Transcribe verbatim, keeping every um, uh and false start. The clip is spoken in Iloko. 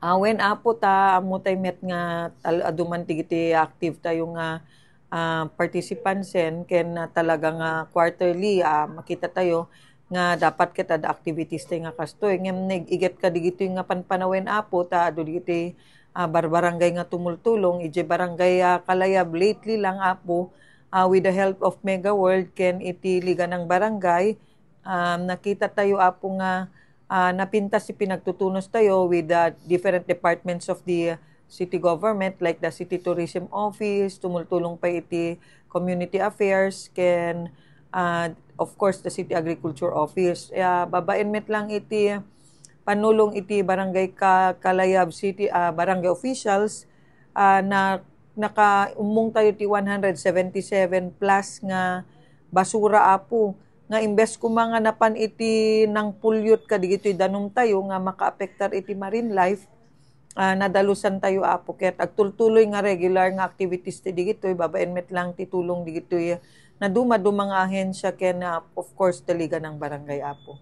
Ah, wen, Apo, ta ammo tay met nga tal-, adu man digiti active tayo nga, ah, participants, ken, ah, talaga nga quarterly, ah, makita tayo nga dapat ket adda activities tay nga kastoy. Ngem naiget ka digitoy nga panpanawen, Apo, ta adu digiti, ah, barbarangay nga tumultulong. Idiay barangay, ah, Kalayab lately lang, Apo, ah, with the help of Mega World ken iti Liga ng Barangay, um, nakita tayo, Apo, nga, ah, napintas ti pinagtutunos tayo with the different departments of the city government, like the City Tourism Office, tumultulong pa iti Community Affairs, ken, ah, of course, the City Agriculture Office. Ah, babaen met lang iti panulong iti Barangay Ka-, Kalayab City, ah, barangay officials, ah, na nakaummong tayo ti one hundred seventy-seven plus nga basura, Apo, nga imbes koma nga napan iti nangpulyot kadigitoy danum tayo nga makaapektar iti marine life, ah, nadalusan tayo, Apo, ket agtultuloy nga regular nga activities ti digitoy, babaen met lang ti tulong digitoy nadumaduma nga ahensya ken, ah, of course, ti Liga ng Barangay, Apo.